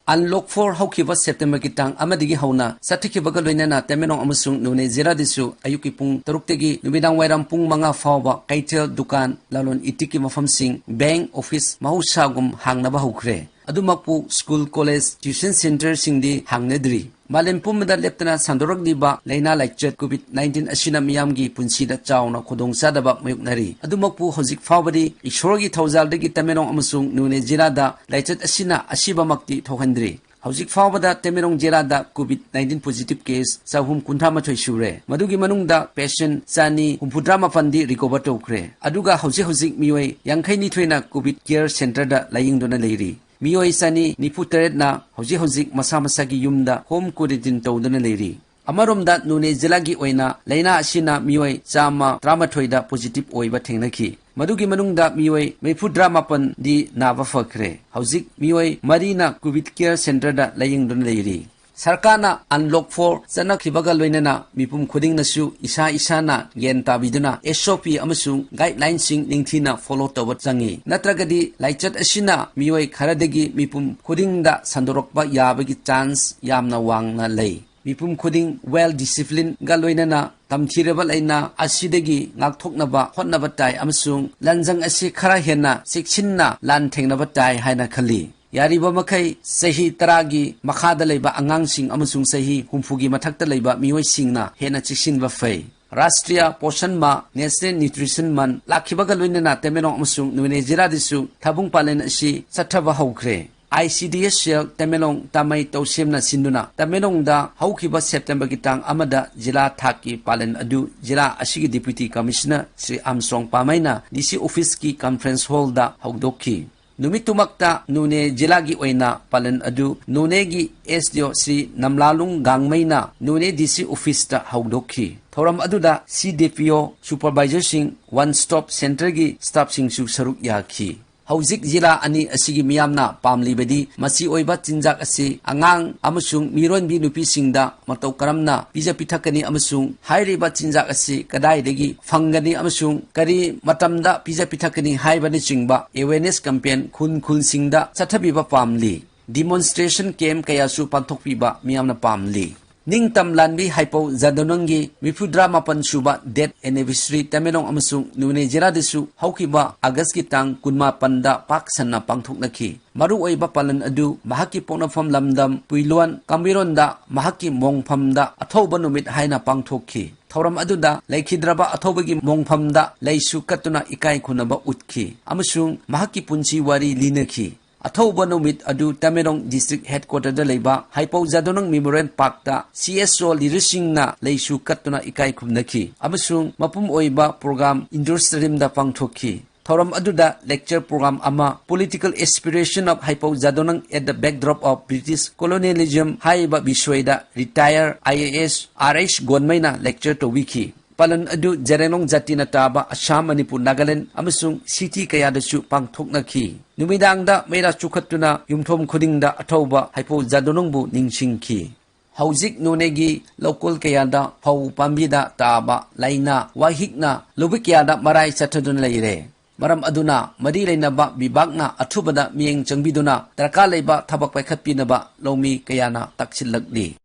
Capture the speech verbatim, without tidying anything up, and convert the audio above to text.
Unlock four ꯍꯧꯈꯤꯕ ꯁꯦꯞꯇꯦꯝꯕꯔꯒꯤ ꯇꯥꯡ ꯑꯃꯗꯒꯤ ꯍꯧꯅ ꯆꯠꯊꯈꯤꯕꯒ ꯂꯣꯏꯅꯅ ꯇꯃꯦꯡꯂꯣꯡ ꯑꯃꯁꯨꯡ ꯅꯣꯅꯦ ꯖꯤꯂꯥꯗꯁꯨ ꯑꯌꯨꯛꯀꯤ ꯄꯨꯡ ꯇꯔꯨꯛꯇꯒꯤ ꯅꯨꯃꯤꯗꯥꯡ ꯋꯥꯏꯔꯝ ꯄꯨꯡ ꯃꯉꯥ ꯐꯥꯎꯕ ꯀꯩꯊꯦꯜ, ꯗꯨꯀꯥꯟ, ꯂꯂꯣꯟ ꯏꯇꯤꯛꯀꯤ ꯃꯐꯝꯁꯤꯡ, ꯕꯦꯡ, ꯑꯣꯐꯤꯁ ꯃꯍꯧꯁꯥꯒꯨꯝ ꯍꯥꯡꯅꯕ ꯍꯧꯈ꯭ꯔꯦ꯫ ꯑꯗꯨꯃꯛꯄꯨ ꯁ꯭ꯀꯨꯜ, ꯀꯣꯂꯦꯖ, ꯇ꯭ꯌꯨꯁꯟ ꯁꯦꯟꯇꯔꯁꯤꯡꯗꯤ ꯍꯥꯡꯅꯗ꯭ꯔꯤ꯫ ꯃꯥꯂꯦꯝ ꯄꯨꯝꯕꯗ ꯂꯦꯞꯇꯅ ꯁꯟꯗꯣꯔꯛꯂꯤꯕ ꯂꯥꯏꯅꯥ ꯂꯥꯏꯆꯠ ꯀꯣꯚꯤꯗ ꯅꯥꯏꯟꯇꯤꯟ ꯑꯁꯤꯅ ꯃꯤꯌꯥꯝꯒꯤ ꯄꯨꯟꯁꯤꯗ ꯆꯥꯎꯅ ꯈꯨꯗꯣꯡꯆꯥꯗꯕ ꯃꯥꯌꯣꯛꯅꯔꯤ꯫ ꯑꯗꯨꯃꯛꯄꯨ ꯍꯧꯖꯤꯛ ꯐꯥꯎꯕꯗꯤ ꯏꯁꯣꯔꯒꯤ ꯊꯧꯖꯥꯜꯗꯒꯤ ꯇꯃꯦꯡꯂꯣꯡ ꯑꯃꯁꯨꯡ ꯅꯣꯅꯦ ꯖꯤꯂꯥꯗ ꯂꯥꯏꯆꯠ ꯑꯁꯤꯅ ꯑꯁꯤꯕꯃꯛꯇꯤ ꯊꯣꯛꯍꯟꯗ꯭ꯔꯤ꯫ ꯍꯧꯖꯤꯛ ꯐꯥꯎꯕꯗ ꯇꯃꯦꯡꯂꯣꯡ ꯖꯤꯂꯥꯗ ꯀꯣꯚꯤꯗ ꯅꯥꯏꯟꯇꯤꯟ ꯄꯣꯖꯤꯇꯤꯚ ꯀꯦꯁ ꯆꯍꯨꯝ ꯀꯨꯟꯊ꯭ꯔꯥ ꯃꯥꯊꯣꯏ ꯁꯨꯔꯦ꯫ ꯃꯗꯨꯒꯤ ꯃꯅꯨꯡꯗ ꯄꯦꯁꯦꯟ ꯆꯅꯤ ꯍꯨꯝꯐꯨꯇꯔꯥ ꯃꯥꯄꯟꯗꯤ ꯔꯤꯀꯣꯚꯔ ꯇꯧꯈ꯭ꯔꯦ꯫ ꯑꯗꯨꯒ ꯍꯧꯖꯤꯛ ꯍꯧꯖꯤꯛ ꯃꯤꯑꯣꯏ ꯌꯥꯡꯈꯩ ꯅꯤꯊꯣꯏꯅ ꯀꯣꯚꯤꯗ ꯀꯦꯌꯔ ꯁꯦꯟꯇꯔꯗ ꯂꯥꯌꯦꯡꯗꯨꯅ ꯂꯩꯔꯤ꯫ ꯃꯤꯑꯣꯏ ꯆꯅꯤ ꯅꯤꯐꯨ ꯇꯔꯦꯠꯅ ꯍꯧꯖꯤꯛ ꯍꯧꯖꯤꯛ ꯃꯁꯥ ꯃꯁꯥꯒꯤ ꯌꯨꯝꯗ ꯍꯣꯝ ꯀ꯭ꯋꯥꯔꯦꯟꯇꯤꯟ ꯇꯧꯗꯨꯅ ꯂꯩꯔꯤ꯫ ꯑꯃꯔꯣꯝꯗ ꯅꯣꯅꯦ ꯖꯤꯂꯥꯒꯤ ꯑꯣꯏꯅ ꯂꯥꯏꯅꯥ ꯑꯁꯤꯅ ꯃꯤꯑꯣꯏ ꯆꯥꯝꯃ ꯇꯔꯥꯃꯥꯊꯣꯏꯗ ꯄꯣꯖꯤꯇꯤꯚ ꯑꯣꯏꯕ ꯊꯦꯡꯅꯈꯤ꯫ ꯃꯗꯨꯒꯤ ꯃꯅꯨꯡꯗ ꯃꯤꯑꯣꯏ ꯃꯔꯤꯐꯨꯇꯔꯥ ꯃꯥꯄꯟꯗꯤ ꯅꯥꯕ ꯐꯈ꯭ꯔꯦ꯫ ꯍꯧꯖꯤꯛ ꯃꯤꯑꯣꯏ ꯃꯔꯤꯅ ꯀꯣꯚꯤꯗ ꯀꯦꯌꯔ ꯁꯦꯟꯇꯔꯗ ꯂꯥꯌꯦꯡꯗꯨꯅ ꯂꯩꯔꯤ꯫ ꯁꯔꯀꯥꯔꯅ ꯑꯟꯂꯣꯛ ꯐꯣꯔ ꯆꯠꯅꯈꯤꯕꯒ ꯂꯣꯏꯅꯅ ꯃꯤꯄꯨꯝ ꯈꯨꯗꯤꯡꯅꯁꯨ ꯏꯁꯥ ꯏꯁꯥꯅ ꯒ꯭ꯌꯥꯟ ꯇꯥꯕꯤꯗꯨꯅ ꯑꯦꯁ ꯑꯣ ꯄꯤ ꯑꯃꯁꯨꯡ ꯒꯥꯏꯗꯂꯥꯏꯟꯁꯤꯡ ꯅꯤꯡꯊꯤꯅ ꯐꯣꯂꯣ ꯇꯧꯕ ꯆꯪꯏ꯫ ꯅꯠꯇ꯭ꯔꯒꯗꯤ ꯂꯥꯏꯆꯠ ꯑꯁꯤꯅ ꯃꯤꯑꯣꯏ ꯈꯔꯗꯒꯤ ꯃꯤꯄꯨꯝ ꯈꯨꯗꯤꯡꯗ ꯁꯟꯗꯣꯔꯛꯄ ꯌꯥꯕꯒꯤ ꯆꯥꯟꯁ ꯌꯥꯝꯅ ꯋꯥꯡꯅ ꯂꯩ꯫ ꯃꯤꯄꯨꯝ ꯈꯨꯗꯤꯡ ꯋꯦꯜ ꯗꯤꯁꯤꯄ꯭ꯂꯤꯟꯒ ꯂꯣꯏꯅꯅ ꯇꯝꯊꯤꯔꯕ ꯂꯥꯏꯅꯥ ꯑꯁꯤꯗꯒꯤ ꯉꯥꯛꯊꯣꯛꯅꯕ ꯍꯣꯠꯅꯕ ꯇꯥꯏ ꯑꯃꯁꯨꯡ ꯂꯥꯟꯖꯪ ꯑꯁꯤ ꯈꯔ ꯍꯦꯟꯅ ꯆꯦꯛꯁꯤꯟꯅ ꯂꯥꯟꯊꯦꯡꯅꯕ ꯇꯥꯏ ꯍꯥꯏꯅ ꯈꯜꯂꯤ꯫ ꯌꯥꯔꯤꯕ ꯃꯈꯩ ꯆꯍꯤ ꯇꯔꯥꯒꯤ ꯃꯈꯥꯗ ꯂꯩꯕ ꯑꯉꯥꯡꯁꯤꯡ ꯑꯃꯁꯨꯡ ꯆꯍꯤ ꯍꯨꯝꯐꯨꯒꯤ ꯃꯊꯛꯇ ꯂꯩꯕ ꯃꯤꯑꯣꯏꯁꯤꯡꯅ ꯍꯦꯟꯅ ꯆꯦꯛꯁꯤꯟꯕ ꯐꯩ꯫ ꯔꯥꯁꯇ꯭ꯔꯤꯌꯥ ꯄꯣꯁꯟ ꯃꯥ, ꯅꯦꯁꯅꯦꯜ ꯅ꯭ꯌꯨꯇ꯭ꯔꯤꯁꯟ ꯃꯟ ꯂꯥꯛꯈꯤꯕꯒ ꯂꯣꯏꯅꯅ ꯇꯃꯦꯡꯂꯣꯡ ꯑꯃꯁꯨꯡ ꯅꯣꯅꯦ ꯖꯤꯂꯥꯗꯁꯨ ꯊꯥꯕꯨꯡ ꯄꯥꯂꯦꯟ ꯑꯁꯤ ꯆꯠꯊꯕ ꯍꯧꯈ꯭ꯔꯦ꯫ ꯑꯥꯏ ꯁꯤ ꯗꯤ ꯑꯦꯁ ꯁꯦꯜ ꯇꯃꯦꯡꯂꯣꯡ ꯇꯥꯃꯩ ꯇꯧꯁꯦꯝꯅ ꯁꯤꯟꯗꯨꯅ ꯇꯃꯦꯡꯂꯣꯡꯗ ꯍꯧꯈꯤꯕ ꯁꯦꯞꯇꯦꯝꯕꯔꯒꯤ ꯇꯥꯡ ꯑꯃꯗ ꯖꯤꯂꯥ ꯊꯥꯛꯀꯤ ꯄꯥꯂꯦꯟ ꯑꯗꯨ ꯖꯤꯂꯥ ꯑꯁꯤꯒꯤ ꯗꯤꯄ꯭ꯌꯨꯇꯤ ꯀꯃꯤꯁꯅꯔ ꯁ꯭ꯔꯤ ꯑꯥꯝꯁ꯭ꯔꯣꯡ ꯄꯥꯃꯩꯅ ꯗꯤ ꯁꯤ ꯑꯣꯐꯤꯁꯀꯤ ꯀꯟꯐ꯭ꯔꯦꯟꯁ ꯍꯣꯜꯗ ꯍꯧꯗꯣꯛꯈꯤ꯫ ꯅꯨꯃꯤꯠꯇꯨꯃꯛꯇ ꯅꯣꯅꯦ ꯖꯤꯂꯥꯒꯤ ꯑꯣꯏꯅ ꯄꯥꯂꯟ ꯑꯗꯨ ꯅꯣꯅꯦꯒꯤ ꯑꯦꯁ ꯗꯤ ꯑꯣ ꯁ꯭ꯔꯤ ꯅꯝꯂꯥꯂꯨꯡ ꯒꯥꯡꯃꯩꯅ ꯅꯣꯅꯦ ꯗꯤ ꯁꯤ ꯑꯣꯐꯤꯁꯇ ꯍꯧꯗꯣꯛꯈꯤ꯫ ꯊꯧꯔꯝ ꯑꯗꯨꯗ ꯁꯤ ꯗꯤ ꯄꯤ ꯑꯣ, ꯁꯨꯄꯔꯚꯥꯏꯖꯔꯁꯤꯡ, ꯋꯥꯟ ꯁ꯭ꯇꯣꯞ ꯁꯦꯟꯇꯔꯒꯤ ꯁ꯭ꯇꯥꯐꯁꯤꯡꯁꯨ ꯁꯔꯨꯛ ꯌꯥꯈꯤ꯫ ꯍꯧꯖꯤꯛ ꯖꯤꯂꯥ ꯑꯅꯤ ꯑꯁꯤꯒꯤ ꯃꯤꯌꯥꯝꯅ ꯄꯥꯝꯂꯤꯕꯗꯤ ꯃꯆꯤ ꯑꯣꯏꯕ ꯆꯤꯟꯖꯥꯛ ꯑꯁꯤ ꯑꯉꯥꯡ ꯑꯃꯁꯨꯡ ꯃꯤꯔꯣꯟꯕꯤ ꯅꯨꯄꯤꯁꯤꯡꯗ ꯃꯇꯧ ꯀꯔꯝꯅ ꯄꯤꯖ ꯄꯤꯊꯛꯀꯅꯤ ꯑꯃꯁꯨꯡ ꯍꯥꯏꯔꯤꯕ ꯆꯤꯟꯖꯥꯛ ꯑꯁꯤ ꯀꯗꯥꯏꯗꯒꯤ ꯐꯪꯒꯅꯤ ꯑꯃꯁꯨꯡ ꯀꯔꯤ ꯃꯇꯝꯗ ꯄꯤꯖ ꯄꯤꯊꯛꯀꯅꯤ ꯍꯥꯏꯕꯅꯆꯤꯡꯕ ꯑꯦꯋꯦꯔꯅꯦꯁ ꯀꯦꯝꯄꯦꯟ ꯈꯨꯟ ꯈꯨꯜꯁꯤꯡꯗ ꯆꯠꯊꯕꯤꯕ ꯄꯥꯝꯂꯤ꯫ demonstration camp ꯀꯌꯥꯁꯨ ꯄꯥꯡꯊꯣꯛꯄꯤꯕ ꯃꯤꯌꯥꯝꯅ ꯄꯥꯝꯂꯤ꯫ ꯅꯤꯡꯇꯝ ꯂꯥꯟꯕꯤ ꯍꯥꯏꯄꯧ ꯖꯥꯗꯣꯅꯪꯒꯤ ꯃꯔꯤꯐꯨꯇꯔꯥ ꯃꯥꯄꯟ ꯁꯨꯕ death anniversary ꯇꯃꯦꯡꯂꯣꯡ ꯑꯃꯁꯨꯡ ꯅꯣꯅꯦ ꯖꯤꯂꯥꯗꯁꯨ ꯍꯧꯈꯤꯕ ꯑꯥꯒꯁꯀꯤ ꯇꯥꯡ ꯀꯨꯟꯃꯥꯄꯟꯗ ꯄꯥꯛ ꯁꯟꯅ ꯄꯥꯡꯊꯣꯛꯅꯈꯤ꯫ ꯃꯔꯨꯑꯣꯏꯕ ꯄꯥꯂꯟ ꯑꯗꯨ ꯃꯍꯥꯛꯀꯤ ꯄꯣꯛꯅꯐꯝ ꯂꯝꯗꯝ ꯄꯨꯏꯂꯣꯟ ꯀꯥꯡꯃꯩꯔꯣꯟꯗ ꯃꯍꯥꯛꯀꯤ ꯃꯣꯡꯐꯝꯗ ꯑꯊꯧꯕ ꯅꯨꯃꯤꯠ ꯍꯥꯏꯅ ꯄꯥꯡꯊꯣꯛꯈꯤ꯫ ꯊꯧꯔꯝ ꯑꯗꯨꯗ ꯂꯩꯈꯤꯗ꯭ꯔꯕ ꯑꯊꯧꯕꯒꯤ ꯃꯣꯡꯐꯝꯗ ꯂꯩꯁꯨ ꯀꯠꯇꯨꯅ ꯏꯀꯥꯏ ꯈꯨꯝꯅꯕ ꯎꯠꯈꯤ ꯑꯃꯁꯨꯡ ꯃꯍꯥꯛꯀꯤ ꯄꯨꯟꯁꯤ ꯋꯥꯔꯤ ꯂꯤꯅꯈꯤ꯫ ꯑꯊꯧꯕ ꯅꯨꯃꯤꯠ ꯑꯗꯨ ꯇꯃꯦꯡꯂꯣꯡ district headquarter ꯗ ꯂꯩꯕ ꯍꯥꯏꯄꯧ ꯖꯥꯗꯣꯅꯪ Memorial Park ꯇ C S O leader ꯁꯤꯡꯅ ꯂꯩꯁꯨ ꯀꯠꯇꯨꯅ ꯏꯀꯥꯏ ꯈꯨꯝꯅꯈꯤ ꯑꯃꯁꯨꯡ ꯃꯄꯨꯝ ꯑꯣꯏꯕ program indoor stadium ꯗ ꯄꯥꯡꯊꯣꯛꯈꯤ꯫ ꯊꯧꯔꯝ ꯑꯗꯨꯗ lecture program ꯑꯃ, Political Aspiration of Haipou Jadonang at the Backdrop of British Colonialism ꯍꯥꯏꯔꯤꯕ ꯕꯤꯁꯣꯏꯗ retire I A S R H ꯒꯣꯟꯃꯩꯅ lecture ꯇꯧꯕꯤꯈꯤ꯫ ꯄꯥꯂꯟ ꯑꯗꯨ ꯖꯦꯔꯦꯂꯣꯡ ꯖꯥꯇꯤꯅ ꯇꯥꯕ ꯑꯁꯥꯝ, ꯃꯅꯤꯄꯨꯔ, ꯅꯥꯒꯥꯂꯦꯟ ꯑꯃꯁꯨꯡ city ꯀꯌꯥꯗꯁꯨ ꯄꯥꯡꯊꯣꯛꯅꯈꯤ꯫ ꯅꯨꯃꯤꯗꯥꯡꯗ ꯃꯩꯔꯥ ꯆꯨꯈꯠꯇꯨꯅ ꯌꯨꯝꯊꯣꯡ ꯈꯨꯗꯤꯡꯗ ꯑꯊꯧꯕ ꯍꯥꯏꯄꯧ ꯖꯥꯗꯣꯅꯪꯕꯨ ꯅꯤꯡꯁꯤꯡꯈꯤ꯫ ꯍꯧꯖꯤꯛ ꯅꯣꯅꯦꯒꯤ ꯂꯧꯀꯣꯜ ꯀꯌꯥꯗ ꯐꯧ ꯄꯥꯝꯕꯤꯗ ꯇꯥꯕ ꯂꯥꯏꯅꯥ ꯋꯥꯍꯤꯛꯅ ꯂꯧꯕꯨꯛ ꯀꯌꯥꯗ ꯃꯔꯥꯏ ꯆꯠꯊꯗꯨꯅ ꯂꯩꯔꯦ꯫ ꯃꯔꯝ ꯑꯗꯨꯅ ꯃꯔꯤ ꯂꯩꯅꯕ ꯕꯤꯚꯥꯒꯅ ꯑꯊꯨꯕꯗ ꯃꯤꯠꯌꯦꯡ ꯆꯪꯕꯤꯗꯨꯅ ꯗꯔꯀꯥꯔ ꯂꯩꯕ ꯊꯕꯛ ꯄꯥꯏꯈꯠꯄꯤꯅꯕ ꯂꯧꯃꯤ ꯀꯌꯥꯅ ꯇꯛꯁꯤꯜꯂꯛꯂꯤ꯫